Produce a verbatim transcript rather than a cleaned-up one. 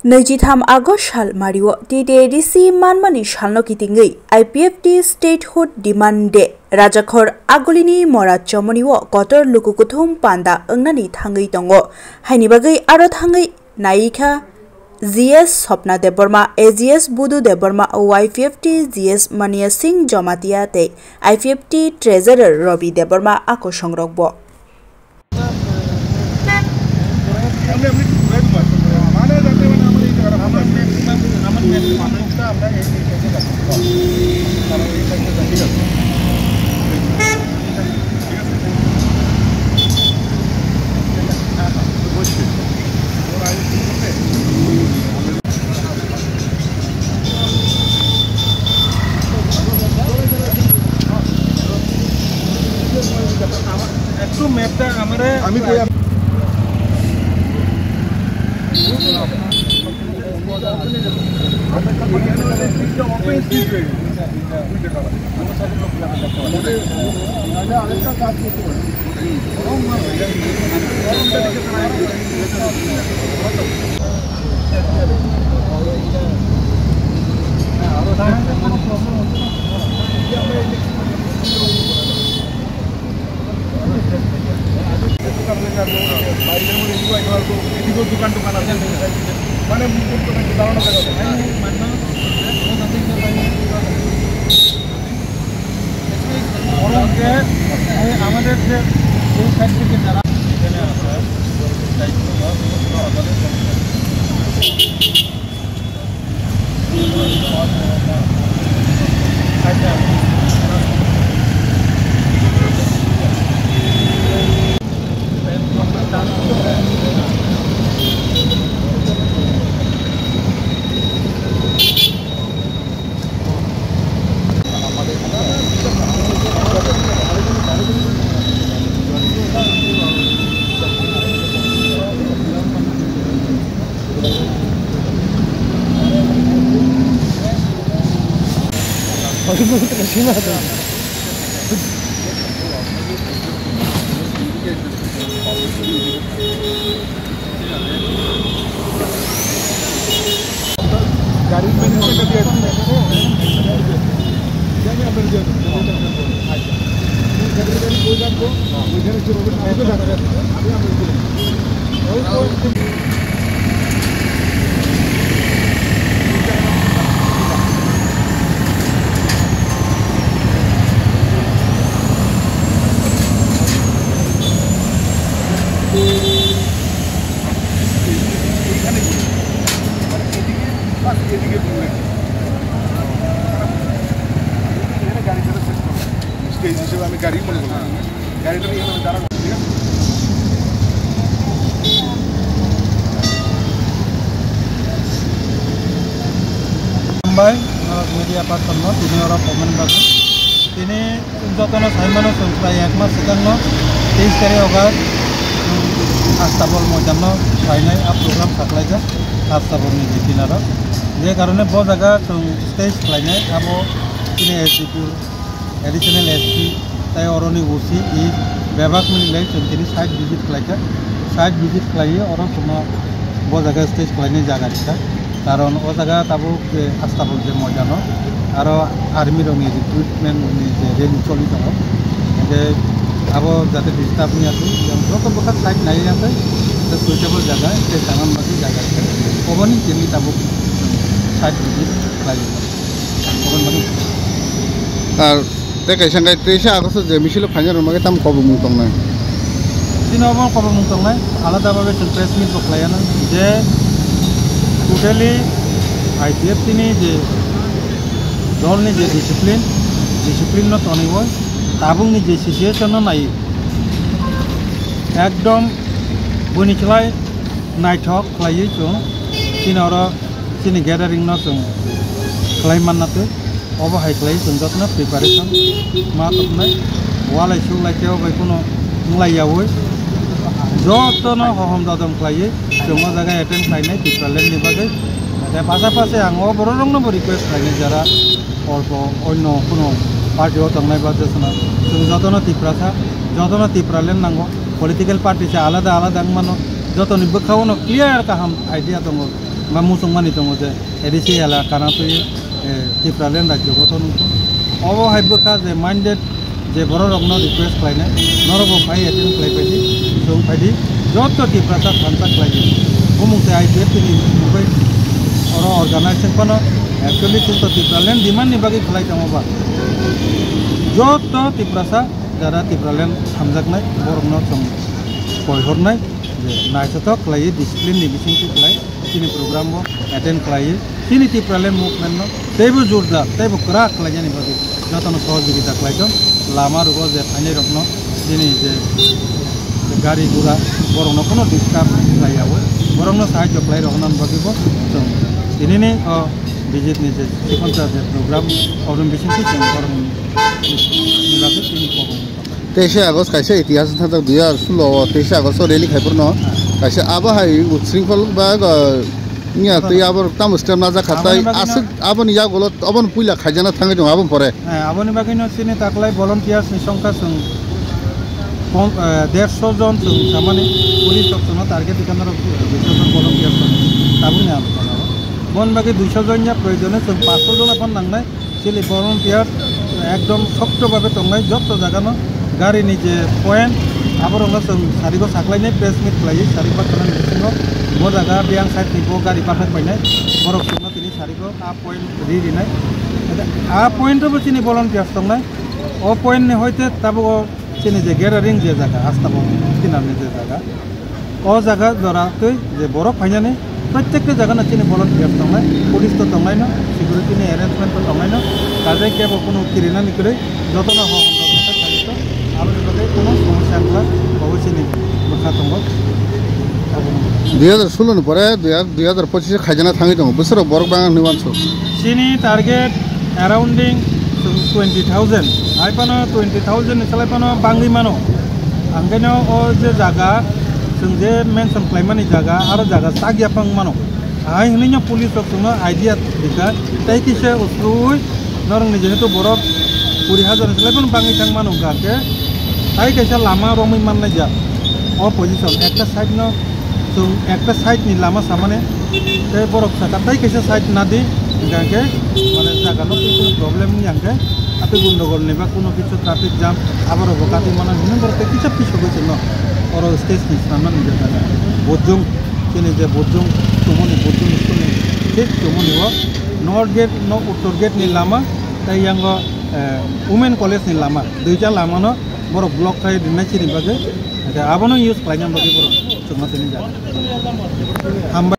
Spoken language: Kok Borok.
Nwijitham August sal mario T T A D C manmani salno kitingwi I P F T Statehood Demand Day. Rajakhor Agulini Mora Chomoni o kotor luku kuthum panda wngnani thangwi tongo. Haini bagwi aro thangwi naikha G S Sopna Debbarma, A G S Budu Debbarma, Y P F T G S Mania Singh Jomatia tei I P F T Treasurer Robi Debbarma a kosongrokbo. একটু ম্যাপটা আমারে আমি কই আপ- আমাদের যে এই সাইড থেকে যারা এখানে আছে, দায়িত্ব নেওয়া, সমস্ত আমাদের স্টেজ হিসেবে আমি গাড়ি মনে করলাম। গাড়িটা নিয়ে গেলাম, দাঁড়াবো, ঠিক আছে? Hambai, norok media person no, tini oro comment bagwi. Tini jotono sai mano, chwng prai ek mas swkang no, teis tarik August, Astabol moidan no khlainai a program saklaijak, Astabol ni je pinaro. Je karone bo jaga chwng stage khlainai, abo tini S D P. Additional S P tei oroni O C e bebak mililai chwng tini site visit khlaikha. Site visit khlaiwi oro chwngno bo jaga stage khlainai jaga rikha. Karon o jaga tabuk je Astabol je moidano aro army rokni recruitment ni je rally choli tongo. Hingke abo jate disturb wngya thung, yang joto bwkha site naiya khe suitable jaga tei tangna bagwi jaga rikha. Oboni tini tabuk chwng site visit khlaiwi. Ar tei kaisa hwnkhe teisa August je misil o phaina rwma khe tamo kobongmung tongnai? Chini obo kobongmung tongnai, alada babe chwng press meet bo khlaiya na je totally I P F T ni je dol ni je discipline, discipline no tonwi tabuk ni je situation no naiwi ekdom boni khlai naithok khlaiwi chwng chini oro chini gathering no chwng khlai manna twi, obo hai khlai chwng jotono preparation ma tongkhnai, walai suklai tei bai kheno wnglai yaui jotono hohom dodom khlaiwi chwng o jaga attend khlainai Tipraland ni bagwi. Tei pacha pacha ang o borok rokno bo request khlainai jara olpo onno kheno party o tongnai ba jeswna chwng jotono Tiprasa, jotono Tipraland nango, political party se alada alada wngmano, jotoni bwkhao no clear kaham idea tongo. Ma muchungmani tongo je A D C elaka na twi, eh, Tipraland rajyo gothon wngkha. Obo hai bwkha je minded je borok rokno request khlainai, norok bo phai attend khlai phaidi, chwng phaidi, joto Tiprasa thansa khlaidi. Bumung se I P F T ni mungbai oro organization phano actually chwng to Tipraland demand ni bagwi khlai tongo ba. Joto Tiprasa jara Tipraland hamjaknai borokno chwng koi hornai je naithothok khlaiwi discipline ni bisingtwi khlai. Chini program bo attend khlaiwi chini Tipraland movement no teibo jordar teibo kwrak khlainani bagwi jotono sohojogita khlaitong. Lama rogo je phainai rokno chini je gari gura borokno kono disturb khlaiyawi borokno sahajyo khlai roknani bagwi bo chwng tinini o visit ni je chikonsa je program oboni bisingtwi chwng borokni bagwi chini kok. Teisa August kaisa itihas thajak dui hajar sulo o teisa August o rally khai phurno kaisa abo hai utsringkhol ba, uh, wngya tei abo tamo step najak kha tai Aboni bagwino aswk aboni yagulo aboni puila khaijana thangwi tongo aboni pore. Eh, aboni bagwino chini taklai volunteers ni songkha chwng pon-, eh, derso jon chwng samani police rok chwngno target ikha norok duiso jon volunteers rok tabukni ang kono. Boni bagwi duiso jon ya proyojone chwng paanso jon aphano nangnai. Chini volunteer ekdom sokto babe tongnai, jotto jagano gari ni je point, aborokno chwng sarigo saklainai press meet khlaiwi, sari bakhrani bisingo bo jaga biyang side ni bo gari bakhak painai, borok chwngno tini sarigo a point ri rinai. A point o bo chini volunteers tongnai, o point ni hoite tabuk o chini je gathering je jaga, astabo tinarni je jaga, o jaga jora twi je borok phainani, prottekta jaga no chini volunteer tongnai, police to tongnai no, security ni arrangement to tongnai no, kajai kebo kuno kirinani kwrwi jotono ho aboni bagwi kuno somosya wngkha, obo chini bwkha tongo. Dui hajar sulo ni pore dui hajar, dui hajar pochis khaijana thangwi tongo, bwswk rok borok bang hinwi uansuk. Chini target surrounding twenty thousand, hai phano twenty thousand ni salai phano bangwi mano. Angkhaino o je jaga, chwng je mention khlaimani jaga, aro jaga chak yaphang mano. Hai hwnwi no police rok chwngno idea rikha, tei kisa usui norokni jehetu borok kuri hajar ni salai phano bangwi thang mano hwnkha khe, tai kaisa lama romwi mannai jak. O position ekta side no chwng ekta side ni lama samani tei borok saka tai kaisa side nadi hingka khe mane jaga no twi kuno problem wngya hingkhe atwi gundogol ni ba kuno kichu traffic jam aborok bo kati mano hwnwi borok tei kisa piso goi chwngno oro stage ni swnamna nwngjak jaga Bojong chini je Bojong tumoni Bojong school ni thik tumoni o north gate no uttor gate ni lama tei yango, eh, women college ni lama duita lama no borok block khai rinai chini bagwi abono use khlaina bagwi borok chwngno tini jaga. Hambai.